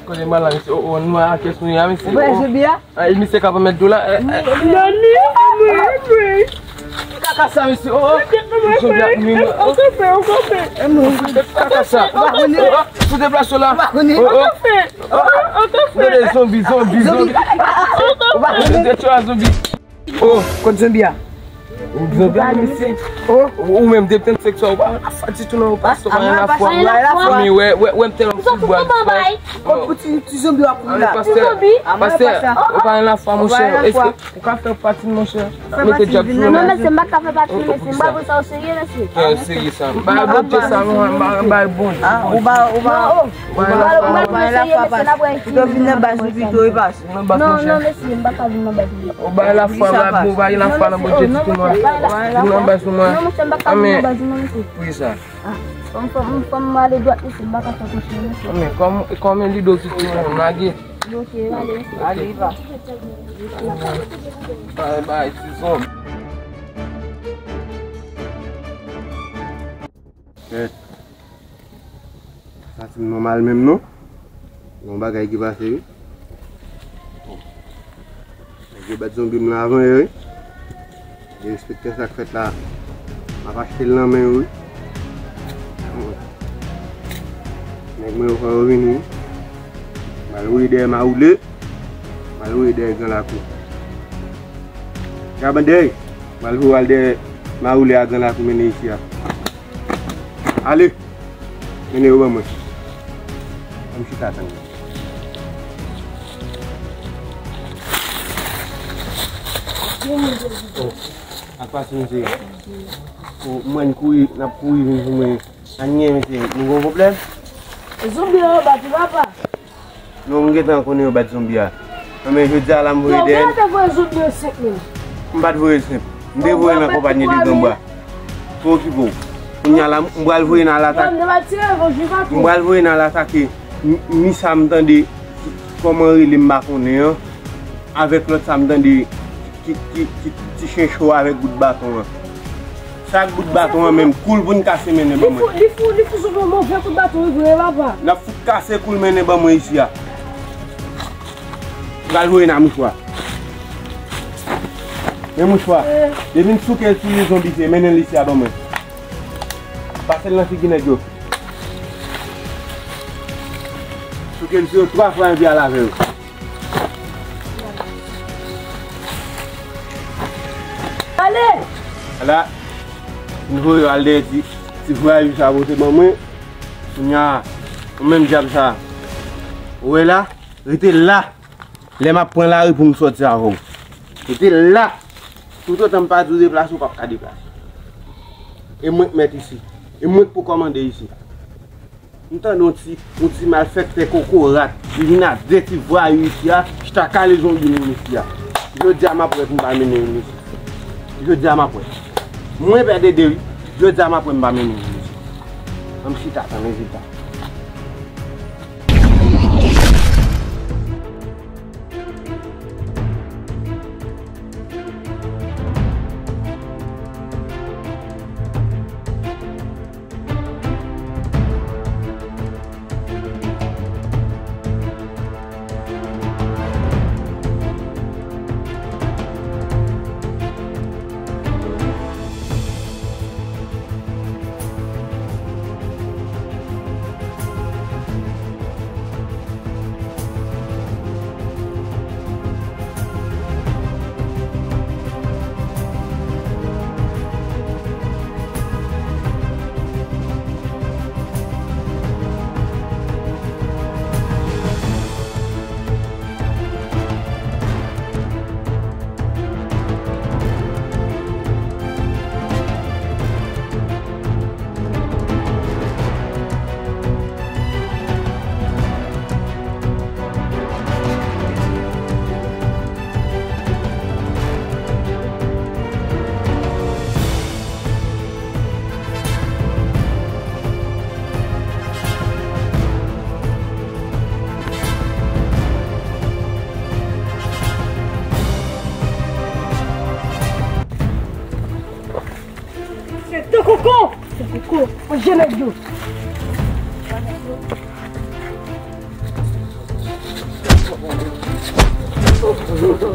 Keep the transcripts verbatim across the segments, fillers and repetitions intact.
Kote m al la, mesye? O, o, nou a kès nou ye a, mesye? Ou wè zonbi a? Ay, misye ka pèmèt dou la. Dani, mwen, mwen. Kaka sa, mesye. O, o. Zonbi ap mwen. Ou ka fè, ou ka fè. Kaka sa. O, o. Ou deplase la. O, o. Ou ka fè. Ou ka fè. Gade zonbi, zonbi, zonbi. Ou ka fè. Ou ka fè. Ou ka fè. O, kot zonbi a? Zonbi a, mesye. O. Ou, ou menm, depi trannsenk swa, ou pa nan lafwa ditou, non, ou pa, ou pa nan lafwa. Ou pa nan lafwa. Men wè, wè, wè, m tèlman fout bwa. Kot pou ti, ti zonbi w ap kouri la? Pastè, pastè, ou pa nan lafwa, monchè. Èske ou ka fè pati, monchè? Mete djab sou mwen. Non, mesye, m pa ka fè pati, mesye. M pa pran sa o serye, mesye. Serye sa. M pa Bondye sa, non, m pa, m pa Bondye. Ou pa, ou pa, ou pa nan lafwa, pastè. Ou te vin nan baz nou pito, e pa Non, non, mesye, m pa ka vin nan baz nou. Ou bay lafwa, ou bay lafwa nan Bondye ditou, non. Ou nan baz nou, non. Non, monchè, m pa ka vin nan baz nou, non, mesye. Poukisa? Fò m, fò m, fò m ale dwat, mesye, m pa ka fè konsa, mesye. Men kòm, kòm e Lido ki tou, m lage. Ok, ale, mesye. Ale, va. Bay, bay, ti zonbi. Kèt. Sa ti nòmal menm non. Gon bagay ki pase wi. Nèg yo bat zonbi m nan avan yo wi. Derespekte sa k fèt la. M ap achte l nan men yo wi. Nèg mwen yo fò yo vini wi. M al woye dèyè Mawoule. M al woye dèyè Gran Lakou. Gabandèy, m al voye w al dèyè Mawoule a Gran Lakou mennen isi a. Ale, mennen yo ban mwen. Ann chita tann. O, ak pase misye. O, mwen kouri, n ap kouri vin sou mwen. Anyen, mesye, nou gon pwoblèm? Zonbi yo bat ou, papa. Non, m gentan konnen yo bat zonbi a. Non, men jodi a la, m voye dèyè l. Yo te voye zonbi yo senk moun. M pa t voye senk. M te voye l an konpayi de Granbwa. Pa okipe w. Kounye a la, m pral voye n al atake. M pral voye n al atake. Ni sa m tande, kòman rele m pa konnen an. Avèk lòt sa m tande ki, ki, ki ti chen cho avèk bout baton an. Sa ak bout baton an menm, kou l pou n kase mennen ban mwen. Li fou, li fou, li fou sou yon move kout baton, wi, vre, papa. N ap fout kase kou l mennen ban mwen isi a. Pral voye nan mouchwa. Men mouchwa. Depi n souke l sou yon zonbi, se mennen l isi a ban mwen. Pase l nan figi nèg yo. Souke l sou yo twa fwa epi al avè yo. Ale! Ala, m voye yo al dèyè ti, ti vwayou sa pote ban mwen. Kounye a, ou menm dyab sa. Ou wè la, rete la. Lè m ap pran lari pou m sòti avè w. Rete la. Toutotan m pa di w deplase, ou p ap ka deplase. E mwen k mèt isi. E mwen k pou kòmande isi. M tande yon ti, yon ti malfektè kokorat, li vin ak de ti vwayou isi a, chita kale zonbi moun isi a. Jodi a m ap wè pou m pa mennen youn isi. Jodi a m ap wè. Mwen pè Dede wi. Jodi a m ap wè m pa mennen youn isi. Ann chita tann rezilta. Se de koko! Se koko! Manje nèg yo! Kote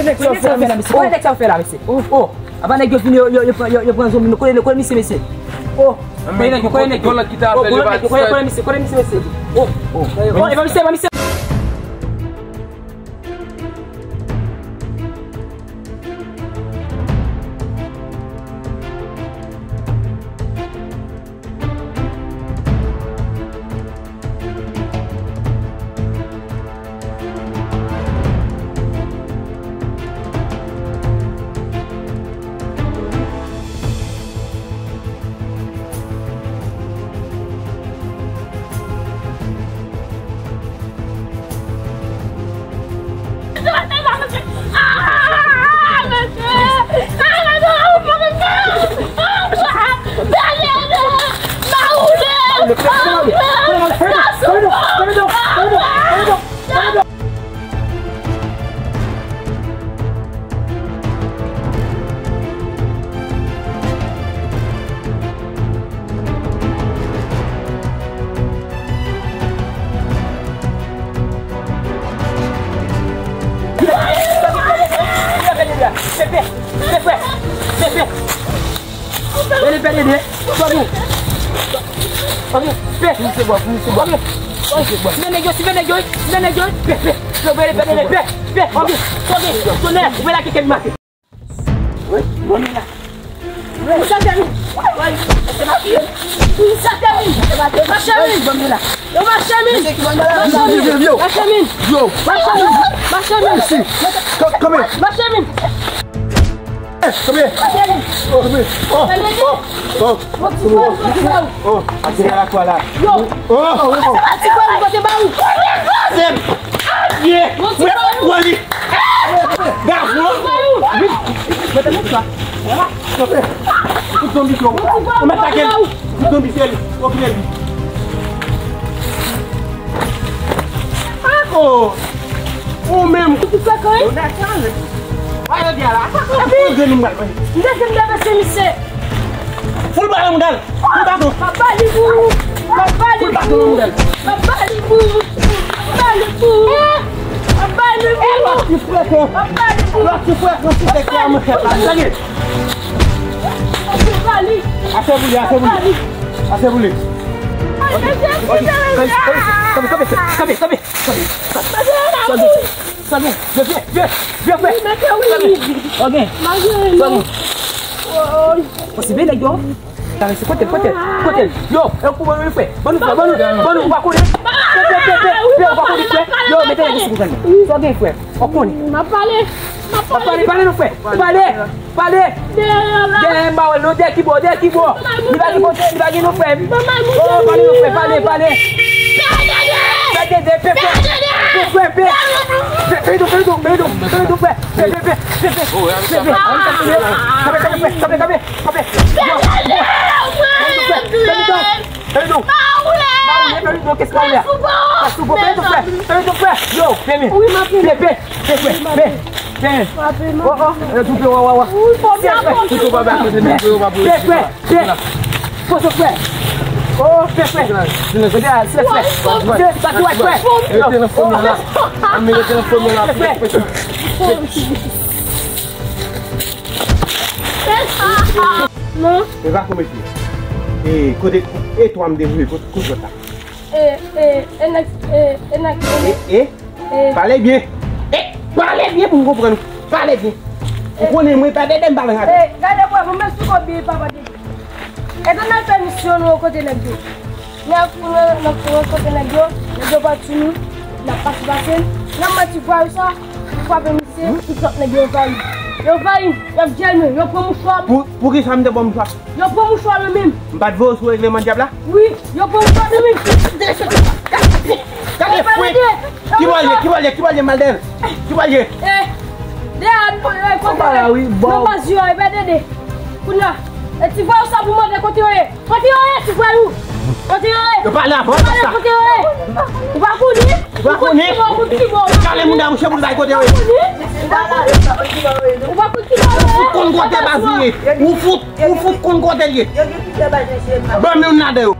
nèg sa yo fè la, mesye? Kote nèg sa yo fè la, mesye? Oh, oh. Apa nèg yo vini, yo, yo, yo pran, yo, yo pran zombi. Kote, kote misye, mesye? Oh, kote nèg yo, kote nèg yo. Oh, kote nèg yo, kote, kote misye, kote misye, mesye? Oh, oh. Oh, e pa misye, e pa misye. Pepe, pepe, pepe. Pede, pede, pede. Fò nou. Ok, pe. Fini se bò, fini se bò. Ok. Fini se bò. Simen nèg yo, simen nèg yo, simen nèg yo. Pe, pe. Yo, pede, pede, pe, pe. Ok, ok. Tonè, ou pe lage kèk mate. Wi, bon la. Wi, sa te wi. Wi, se mati. Wi, sa te wi. Mache wi. Bon la. Yo, mache min. Mache min. Mache min. Yo. Mache min. Mache min. Mache min. Come here. Mache min. Eh, come here. Mache min. Oh, come here. Oh, oh, oh. Oh, oh, atire la kwa la. Yo. Oh, oh, oh. Sa pa ti kwa ou kote ba ou. Sèm. Ye. Mwen pran li. Gaz, non. Mete mouchwa. Kout zonbi sou ou. Ou mèt lakè l. Kout zonbi sou li. Okile li. Oh. Ou menm. Ou fè kòrèk? Ou dakò, men. Wè, yo di a la. Epi, m dèke m dèke se misye. Foul ba la, mouda. Foul baton. M ap ba li pou ou. M ap ba li pou ou. M ap ba li pou ou. M ap ba li pou ou. M ap ba li pou ou. M ap ba li pou ou. Lòt ti frekan, lòt ti frekan, ti tèt la, mwen fè pa. Tande. Ase pou li, ase pou li. Ase pou li. Ok, ok. Kanpe, kanpe, kanpe, kanpe, kanpe. Tande. Sa gen? Vye, vye, vye, vye, vye. Sa gen? Sa gen? Pase vye nèg yo. Sa gen, se kote l, kote l, kote l. Yo, e kou ban nou frè. Ban nou frè, ban nou, ban nou, ou pa konnen. Pe, pe, pe, pe, pe, ou pa konnen frè. Yo, mete nèg yo sou kouzan. Sa gen frè. Ou konnen. M ap pale. M ap pale, pale non frè. Pale. Pale! Dèyè m pa wè l non, dèyè ki bò, dèyè ki bò? Li pa gen kote, li pa gen non frè. Oh, pale non frè, pale, pale. Pè Dede, pè, pè. Pè frè, pè. Pè, pè, pè, pè, pè, pè, pè, pè. Kanpe, kanpe, kanpe, kanpe, kanpe. Yo, yo. Pè Dede, frè. Pè Dede. Pa woule! Pa woule, pè Dede, kès pa woule? Kès sou bò! Kès sou bò, pè Dede, frè. Pè Dede, frè. Yo, pè men. Wi, m ap vini. Pè, pè, pè, frè. Pè men. Pè men. Frape m. Oh, oh, eh, double, wa, wa, wa. Wi, fò m la, fò m. Pè, frè, pè. Pè, frè, pè. Pozo, frè. Oh, pè, frè. Gade, silans, frè. Silans, pa di wè, frè. Rete nan fòm nan la. Ann rete nan fòm nan la. Pè, frè. Non. E va kou mesye. E kote, e twa m devoye, kote, kote zòt la? E, e, e nèg, e, e nèg, e nèg. E, e? E. Pale byen. E, pale byen pou m konprann ou. Pale byen. Ou konnen mwen pa dèdè m pale angaje. E, gade bwa, mwen menm sou kòb byen papa dèdè. E tan n al fè misyon nou kote nèg yo. N ap, n ap, n ap rankontre nèg yo, nèg yo pa tini, n ap pase pase, n ap mete vwayou sa, nou frape misye, tout lòt nèg yo anvayi. Yo anvayi, y ap djèl mwen, yo pran mouchwa m. Pou, pou kisa m te ba w mouchwa? Yo pran mouchwa mwen menm. M pa t voye w sou règleman dyab la? Wi, yo pran mouchwa mwen menm. Gade fwit! Ki bò l ye? Ki bò l ye? Ki bò l ye? M al dèyè l. Ki bò l ye? Eh, dèyè, eh, kote, nan baz yo, e pa dede. Kounye a, e ti vwayou sa pou mande kote yo ye. Kote yo ye, ti vwayou? Kote yo ye? Yo pale avan, pale sa. Kote yo ye? Ou pa konnen? Ou pa konnen? Ou pa konnen? Pale moun la, mouche, pou l bay kote yo ye. Ou pa konn ki ba yo ye, non? Ou pa konn ki ba yo ye? Ou fout konn kote baz li ye. Ou fout, ou fout konn kote l ye. Yo gen plizyè baz, mesye. Ban m youn ladan yo.